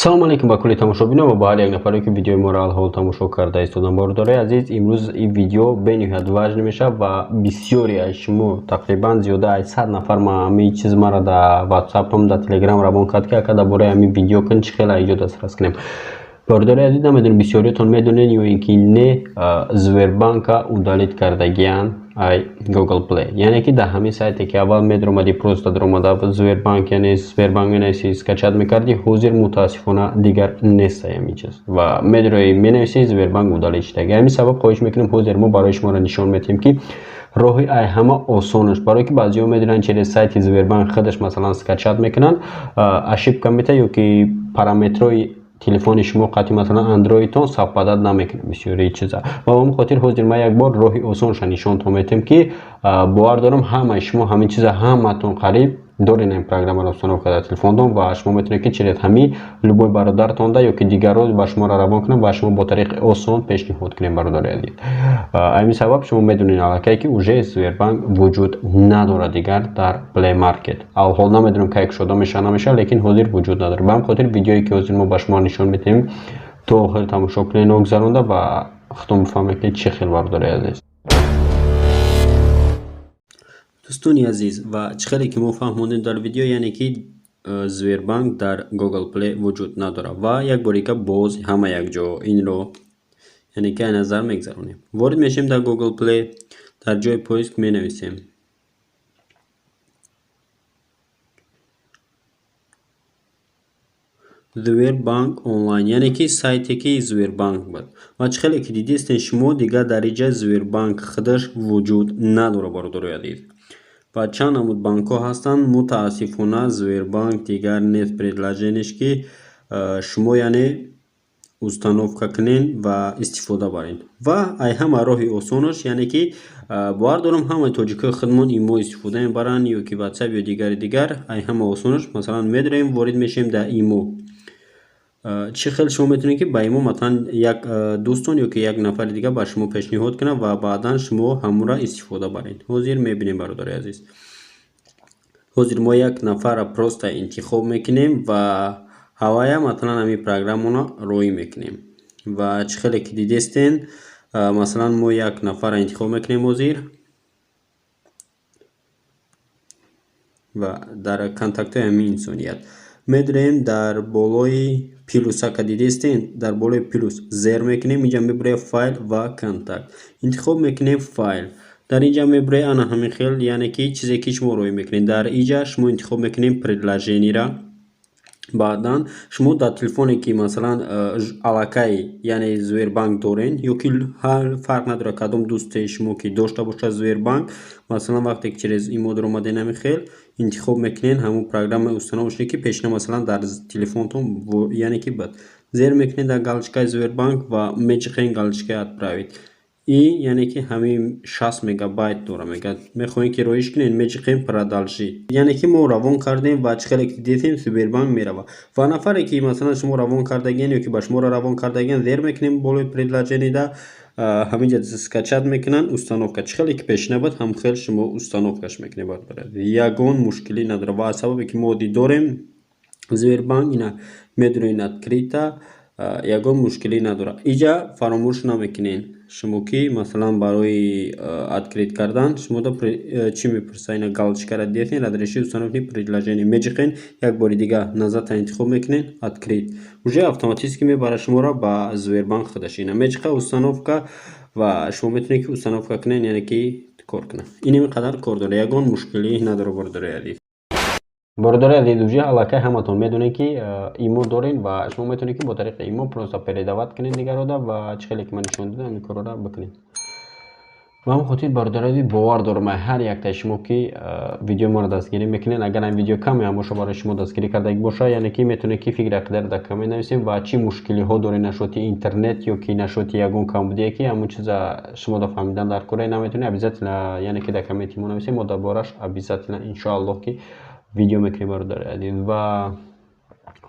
Салом алейкум ба кулли тамошобинон ва ба ҳар як нафаре, ки видеои моро алҳол тамошо карда истодан. Бародарои азиз, имрӯз ин видео бениҳоят важный мешавад ва бисёре аз шумо, тақрибан зиёда аз 100 нафар, ма ҳамин чиз мара дар ватсапам, дар телеграм равон кард, ки ака, дар бораи ҳамин видео кун, чӣ хел айҷо дастрас кунем. Бародарои азиз, намедонем, бисёриятон медонед ё ин ки не, Сбербанка удалить кардагиянд ай Google Play. Яъне ки дар ҳамин сайте, ки аввал медромадӣ, просто даромада Сбербанк, яъне Сбербанк менависӣ, скачать мекардӣ, ҳозир мутаассифона дигар нест ҳамин чиз ва медрои, менависӣ, Сбербанк удалить шудаги. Ҳамин сабаб хоҳиш мекунем, ҳозир мо барои шуморо нишон медиҳем, ки роҳи ай ҳама осонаш, барое ки баъзеҳо медонанд, через сайти Сбербанк худаш масалан скачать мекунанд, ошибка метаҳад ё ки параметрҳои телефони шумо қатъи масалан андроидтон совпадать намекунад бисёри чиза. Ва ба ҳамин хотир ҳозир ман як бор роҳи осонша нишонтон медиҳем, ки бовар дорам, ҳамаи шумо ҳамин чиза, ҳаматон қариб доред ин программаро установка дар телефонтон ва шумо метавонед, ки через ҳамин любой бародаратонда ё ки дигарро ба шуморо равон кунам ва шумо бо тариқи осон пешниҳод кунем. Бародари азиз, ҳамин сабаб шумо медонед аллакай, ки уже Сбербанк вуҷуд надорад дигар дар Play Market. Алҳол намедонам, кай кушода мешавад, намешавад, лекин ҳозир вуҷуд надорад. Ба ҳамин хотир видеое, ки ҳозир мо ба шумо нишон медиҳем, то охир тамошо кунед ногузаронда ва худтон бифаҳмед, ки чӣ хел. Бародари азиз, дӯстони азиз, ва чӣ хеле ки мо фаҳмондем дар видео, яъне ки Сбербанк дар Google Play вуҷуд надорад. Ва як борига боз ҳама якҷо инро, яъне ки, назар мегзаронем. Ворид мешавем дар Google Play, дар ҷои поиск менависем Сбербанк онлайн, яъне ки сайте, ки Сбербанк буд. Ва чӣ хеле ки дидистен шумо, дигар дар инҷа Сбербанк худаш вуҷуд надорад, бародарои азиз. Ва чанд намуд банкҳо ҳастанд, мутаассифона Сбербанк дигар нест предложениеш, ки шумо, яъне, установка кунен ва истифода барен. Ва ай ҳама роҳи осонаш, яъне ки бовар дорам, ҳамаи тоҷикои худмон имо истифода мебаранд ё ки ватсап ё дигари дигар. Ай ҳама осонаш, масалан, медроем, ворид мешавем дар имо. Чӣ хел шумо метавонед, ки ба имо масалан як дӯстон ё ки як нафари дигар ба шумо пешниҳод кунад ва баъдан шумо ҳамонро истифода баред? Ҳозир мебинем, бародари азиз. Ҳозир мо як нафарро просто интихоб мекунем ва ҳавая масалан ҳамин программаро роӣ мекунем. Ва чӣ хеле ки дидестен, масалан, мо як нафарро интихоб мекунем ҳозир ва дар контактҳои ҳамин инсоният медроем, дар болои плюсака дидестен, дар болои плюс зер мекунем, инҷа мебурояд файл ва контакт, интихоб мекунем файл. Дар инҷа мебурояд ана ҳамин хел, яъне ки чизе, ки шумо роӣ мекунед. Дар инҷа шумо интихоб мекунем предложениера. Баъдан шумо дар телефоне, ки масалан аллакай, яъне, Сбербанк дорен ё ки ҳар, фарқ надорад, кадом дӯсте шумо ки дошта бошад Сбербанк, масалан, вақте ки через имо даромаден, ҳамин хел интихоб мекунед ҳамон программаи установочный, ки пешина масалан дар телефонтон, яъне ки, буд, зер мекунед дар галочкаи Сбербанк ва меҷиқен галочкаи отправить. И яъне ки ҳамин 60 мегабайт дора, мегӯяд, мехоҳем, ки роиш кунед, меҷиқем продолжить. Яъне ки мо равон кардем ва чӣ хеле ки дидем, Сбербанк меравад. Ва нафаре, ки масалан шумо равон кардагиен ё ки ба шуморо равон кардагиен, зер мекунем болои предложенида, ҳаминҷа скачать мекунанд, установка. Чӣ хеле ки пешина буд, ҳам хел шумо установкаш мекунед, бародари. Ягон мушкилӣ надорад. Ва аз сабабе ки мо дидорем Сбербанк, ина медонед, открыто, ягон мушкилӣ надорад. Иҷа фаромӯш намекунед шумо, ки масалан барои открыть кардан шумода чӣ мепурсад. Ина галочкаро дидем, разрешить установки приложение меҷиқен, як бори дига назадта интихоб мекунед, открыть, уже автоматически мебарад шуморо ба Сбербанк худаш. Ина меҷиқа установка ва шумо метавонед, ки установка кунед, яъне ки кор кунад. Ин ин қадар кор дорад, ягон мушкилӣ надорад, бародари азиз. Бародари азиз, уже аллакай ҳаматон медонед, ки имо доред ва шумо метавонед, ки бо тариқи имо просто передавать кунед дигарода ва чӣ хеле ки ман нишон додам, ҳамин корҳоро бикунед. Ба ҳамин хотир, бародари азиз, бовар дорам, ҳар яктаи шумо, ки видеои моро дастгирӣ мекунед, агар ҳамин видео каме ҳам боша, барои шумо дастгирӣ кардаги боша, яъне ки метавонед, ки фикри ақидаро дар коммент нависем ва чӣ мушкилиҳо доред нашоти интернет ё ки нашоти ягон камбудие, ки ҳамон чиза шумо да фаҳмидан дар кора наметавонед, обязательно, яъне ки, дар комменти мо нависем, мо дар борааш обязательно, иншоаллоҳ, ки видео мекунем, бародари азиз. Ва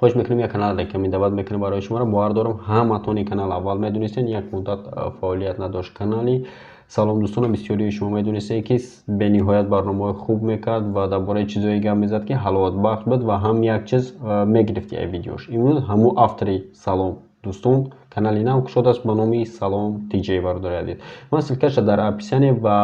хоҳиш мекунем, як канал рекомендовать мекунем барои шуморо. Бовар дорам, ҳаматон ин канал аввал медонистен, як муддат фаъолият надошт канали. Салом дӯстона, бисёрии шумо медонистед, ки бениҳоят барномаҳои хуб мекард ва дар бораи чизое гап мезад, ки ҳаловатбахш буд ва ҳам як чиз мегирифти ай видеош. Имрӯз ҳамун автори Салом дӯстон канали нав кушодааст ба номи Салом ТЖ, бародари азиз. Ман ссылкаша дар описание ва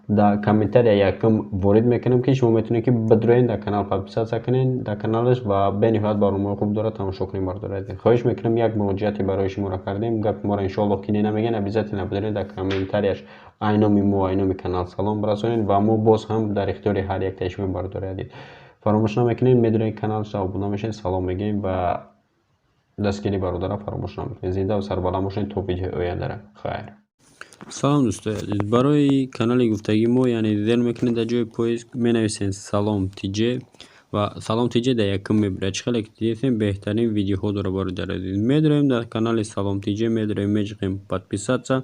дар комментария якум ворид мекунам, ки шумо метавонед, ки бидроен дар канал, подписаться кунед дар каналаш ва бениҳоят барномаҳои хуб дорад, тамошо кунед, бародари азиз. Хоҳиш мекунам, як муроҷиате барои шуморо кардем, гапи моро иншоаллоҳ ки не намегӯянд. Обязательно бидоред дар комментарияш айноми мо, айноми канал салом расонед ва мо боз ҳам дар ихтиёри ҳар яктаи шумо, бародари азиз. Фаромӯш намекунед, медонед, каналша обуна мешавед, салом мегӯем ва дастгири бародара фаромӯш намекунед. Зинда ва сарбаланд бошед то видеои ояндара. Хайр. Салом, дӯстои азиз. Барои канали гуфтагии мо, яъне зер мекунед, дар ҷои поиск менависед Салом ТЖ ва Салом ТЖ дар якум мебирад. Чӣ хеле ки дидем, беҳтарин видеоҳо дора, бародари азиз. Медроем дар канали Салом ТЖ, медроем, меҷиқем подписаться,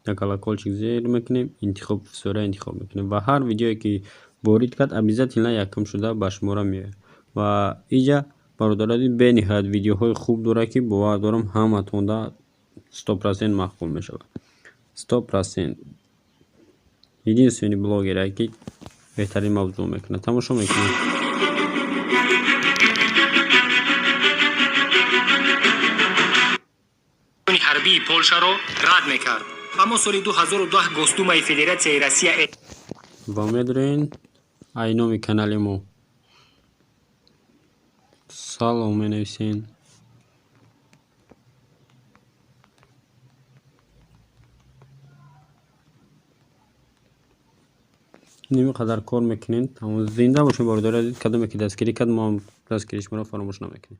дар колокольчик зер мекунем, интихоб всёра интихоб мекунем ва ҳар видеое ки ворид кард, обязательно якум шуда ба шуморо меояд. Ва иҷа, бародари азиз, бениҳоят видеоҳои хуб дорад, ки бовар дорам, ҳаматонда 100% маъқул мешавад. 100%. Единственный блогере, ки беҳтарин мавзӯъ мекунад. Тамошо мекунем. Ҳарбии Полшаро рад мекард, аммо соли 2010 Госдумаи Федератсияи Россия Ва медорен айноми канали мо салом менависен. Ними қадар кор мекунем. Зинда бошем, бародари азиз. Кадоме ки дастгирӣ кард, мо ҳам дастгирии шуморо фаромӯш намекунем.